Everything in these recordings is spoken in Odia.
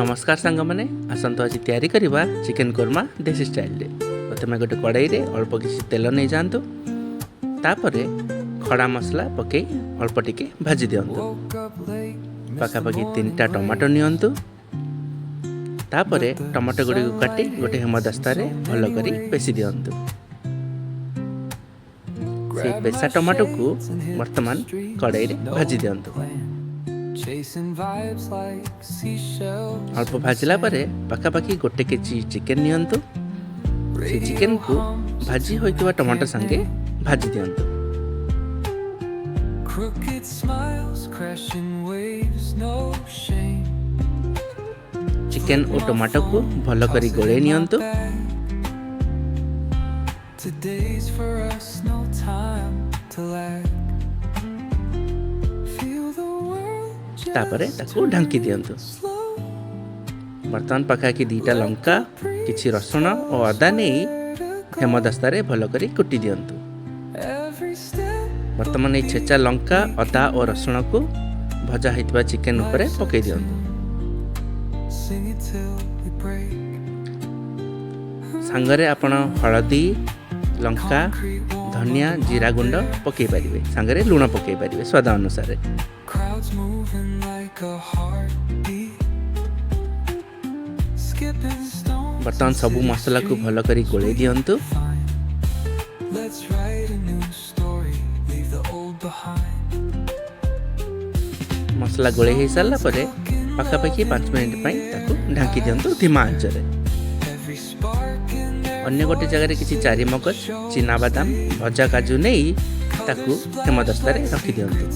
ନମସ୍କାର ସାଙ୍ଗମାନେ, ଆସନ୍ତୁ ଆଜି ତିଆରି କରିବା ଚିକେନ୍ କୋରମା ଦେଶୀ ଷ୍ଟାଇଲରେ। ପ୍ରଥମେ ଗୋଟେ କଡ଼େଇରେ ଅଳ୍ପ କିଛି ତେଲ ନେଇଯାଆନ୍ତୁ। ତାପରେ ଖଡ଼ା ମସଲା ପକାଇ ଅଳ୍ପ ଟିକେ ଭାଜି ଦିଅନ୍ତୁ। ପାଖାପାଖି 3ଟା ଟମାଟୋ ନିଅନ୍ତୁ। ତାପରେ ଟମାଟୋ ଗୁଡ଼ିକୁ କାଟି ଗୋଟେ ହେମଦସ୍ତାରେ ଭଲ କରି ପେଶି ଦିଅନ୍ତୁ। ସେଇ ପେଶା ଟମାଟୋକୁ ବର୍ତ୍ତମାନ କଡ଼େଇରେ ଭାଜି ଦିଅନ୍ତୁ। ଅଳ୍ପ ଭାଜିଲା ପରେ ପାଖାପାଖି 1 କେଜି ଚିକେନ୍ ନିଅନ୍ତୁ। ସେ ଚିକେନ୍କୁ ଭାଜି ହୋଇଥିବା ଟମାଟୋ ସାଙ୍ଗେ ଭାଜି ଦିଅନ୍ତୁ। ଚିକେନ୍ ଓ ଟମାଟୋକୁ ଭଲ କରି ଗୋଳେଇ ନିଅନ୍ତୁ। ତାପରେ ତାକୁ ଢାଙ୍କି ଦିଅନ୍ତୁ। ବର୍ତ୍ତମାନ ପାଖାପାଖି 2ଟା ଲଙ୍କା, କିଛି ରସୁଣ ଓ ଅଦା ନେଇ ହେମଦସ୍ତାରେ ଭଲ କରି କୁଟି ଦିଅନ୍ତୁ। ବର୍ତ୍ତମାନ ଏଇ ଛେଚା ଲଙ୍କା, ଅଦା ଓ ରସୁଣକୁ ଭଜା ହୋଇଥିବା ଚିକେନ୍ ଉପରେ ପକାଇ ଦିଅନ୍ତୁ। ସାଙ୍ଗରେ ଆପଣ ହଳଦୀ, ଲଙ୍କା, ଧନିଆ, ଜିରା ଗୁଣ୍ଡ ପକାଇ ପାରିବେ। ସାଙ୍ଗରେ ଲୁଣ ପକାଇ ପାରିବେ ସ୍ୱାଦ ଅନୁସାରେ। ବର୍ତ୍ତମାନ ସବୁ ମସଲାକୁ ଭଲ କରି ଗୋଳେଇ ଦିଅନ୍ତୁ। ମସଲା ଗୋଳେଇ ହେଇସାରିଲା ପରେ ପାଖାପାଖି 5 ମିନିଟ୍ ପାଇଁ ତାକୁ ଢାଙ୍କି ଦିଅନ୍ତୁ ଧିମା ଆଞ୍ଚରେ। ଅନ୍ୟ ଗୋଟେ ଜାଗାରେ କିଛି ଚାରିମଗଜ, ଚିନାବାଦାମ, ଭଜା କାଜୁ ନେଇ ତାକୁ ହେମଦସ୍ତାରେ ରଖିଦିଅନ୍ତୁ।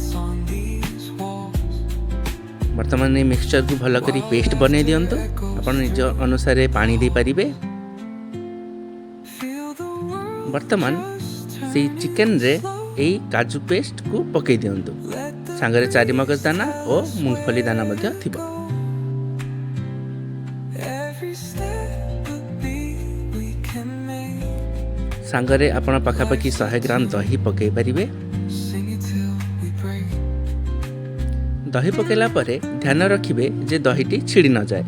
ବର୍ତ୍ତମାନ ଏଇ ମିକ୍ସଚରକୁ ଭଲ କରି ପେଷ୍ଟ ବନେଇ ଦିଅନ୍ତୁ। ଆପଣ ନିଜ ଅନୁସାରେ ପାଣି ଦେଇପାରିବେ। ବର୍ତ୍ତମାନ ସେଇ ଚିକେନରେ ଏଇ କାଜୁ ପେଷ୍ଟକୁ ପକାଇ ଦିଅନ୍ତୁ। ସାଙ୍ଗରେ ଚାରିମଗଜ ଦାନା ଓ ମୁଙ୍ଗଫଲି ଦାନା ମଧ୍ୟ ଥିବ। ସାଙ୍ଗରେ ଆପଣ ପାଖାପାଖି 100 ଗ୍ରାମ ଦହି ପକାଇ ପାରିବେ। ଦହି ପକାଇଲା ପରେ ଧ୍ୟାନ ରଖିବେ ଯେ ଦହିଟି ଛିଡ଼ି ନଯାଏ।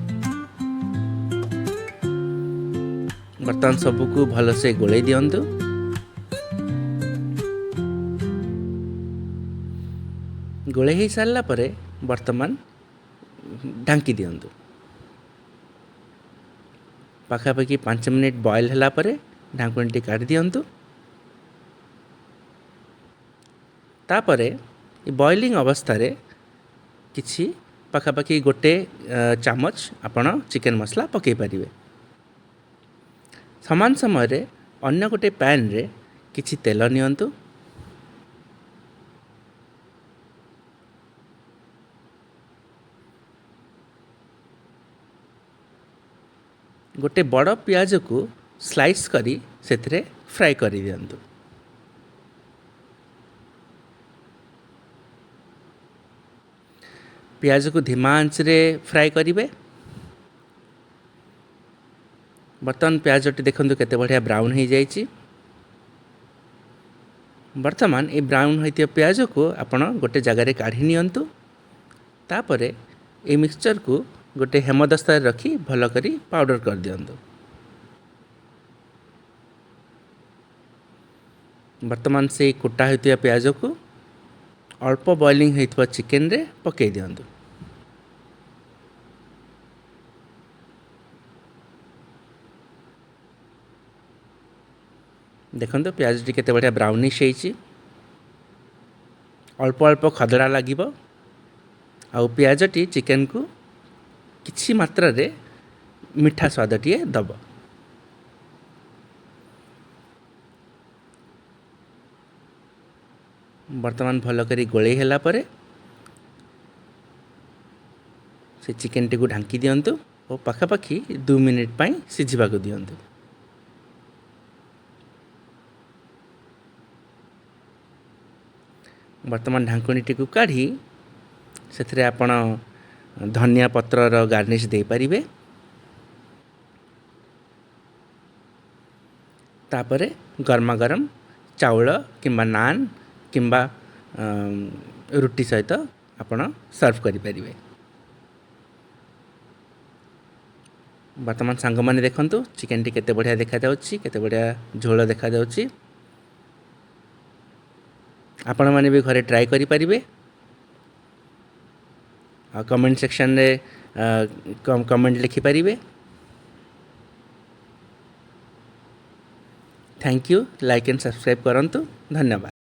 ବର୍ତ୍ତମାନ ସବୁକୁ ଭଲସେ ଗୋଳେଇ ଦିଅନ୍ତୁ। ଗୋଳେଇ ହେଇସାରିଲା ପରେ ବର୍ତ୍ତମାନ ଢାଙ୍କି ଦିଅନ୍ତୁ। ପାଖାପାଖି 5 ମିନିଟ୍ ବଏଲ୍ ହେଲା ପରେ ଢାଙ୍କୁଣୀଟି କାଢ଼ି ଦିଅନ୍ତୁ। ତାପରେ ବଏଲିଂ ଅବସ୍ଥାରେ କିଛି ପାଖାପାଖି 1 ଚାମଚ ଆପଣ ଚିକେନ୍ ମସଲା ପକାଇ ପାରିବେ। ସମାନ ସମୟରେ ଅନ୍ୟ ଗୋଟେ ପ୍ୟାନ୍ରେ କିଛି ତେଲ ନିଅନ୍ତୁ। ଗୋଟେ ବଡ଼ ପିଆଜକୁ ସ୍ଲାଇସ୍ କରି ସେଥିରେ ଫ୍ରାଏ କରିଦିଅନ୍ତୁ। ପିଆଜକୁ ଧିମା ଆଞ୍ଚରେ ଫ୍ରାଏ କରିବେ। ବର୍ତ୍ତମାନ ପିଆଜଟି ଦେଖନ୍ତୁ କେତେ ବଢ଼ିଆ ବ୍ରାଉନ୍ ହେଇଯାଇଛି। ବର୍ତ୍ତମାନ ଏଇ ବ୍ରାଉନ୍ ହୋଇଥିବା ପିଆଜକୁ ଆପଣ ଗୋଟେ ଜାଗାରେ କାଢ଼ି ନିଅନ୍ତୁ। ତାପରେ ଏଇ ମିକ୍ସଚରକୁ ଗୋଟେ ହେମଦସ୍ତାରେ ରଖି ଭଲ କରି ପାଉଡ଼ର କରିଦିଅନ୍ତୁ। ବର୍ତ୍ତମାନ ସେଇ କୁଟା ହୋଇଥିବା ପିଆଜକୁ ଅଳ୍ପ ବଏଲିଂ ହୋଇଥିବା ଚିକେନରେ ପକାଇ ଦିଅନ୍ତୁ। ଦେଖନ୍ତୁ ପିଆଜଟି କେତେ ବଢ଼ିଆ ବ୍ରାଉନିଶ୍ ହେଇଛି। ଅଳ୍ପ ଅଳ୍ପ ଖଦଡ଼ା ଲାଗିବ ଆଉ ପିଆଜଟି ଚିକେନକୁ କିଛି ମାତ୍ରାରେ ମିଠା ସ୍ୱାଦଟିଏ ଦେବ। ବର୍ତ୍ତମାନ ଭଲ କରି ଗୋଳେଇ ହେଲା ପରେ ସେ ଚିକେନଟିକୁ ଢାଙ୍କି ଦିଅନ୍ତୁ ଓ ପାଖାପାଖି 2 ମିନିଟ୍ ପାଇଁ ସିଝିବାକୁ ଦିଅନ୍ତୁ। ବର୍ତ୍ତମାନ ଢାଙ୍କୁଣୀଟିକୁ କାଢ଼ି ସେଥିରେ ଆପଣ ଧନିଆ ପତ୍ରର ଗାର୍ନିଶ୍ ଦେଇପାରିବେ। ତାପରେ ଗରମା ଗରମ ଚାଉଳ କିମ୍ବା ନାନ୍ କିମ୍ବା ରୁଟି ସହିତ ଆପଣ ସର୍ଭ କରିପାରିବେ। ବର୍ତ୍ତମାନ ସାଙ୍ଗମାନେ ଦେଖନ୍ତୁ, ଚିକେନଟି କେତେ ବଢ଼ିଆ ଦେଖାଯାଉଛି, କେତେ ବଢ଼ିଆ ଝୋଳ ଦେଖାଯାଉଛି। ଆପଣମାନେ ବି ଘରେ ଟ୍ରାଏ କରିପାରିବେ ଆଉ କମେଣ୍ଟ ସେକ୍ସନରେ କମେଣ୍ଟ ଲେଖିପାରିବେ। Thank you. Like and subscribe କରନ୍ତୁ। ଧନ୍ୟବାଦ।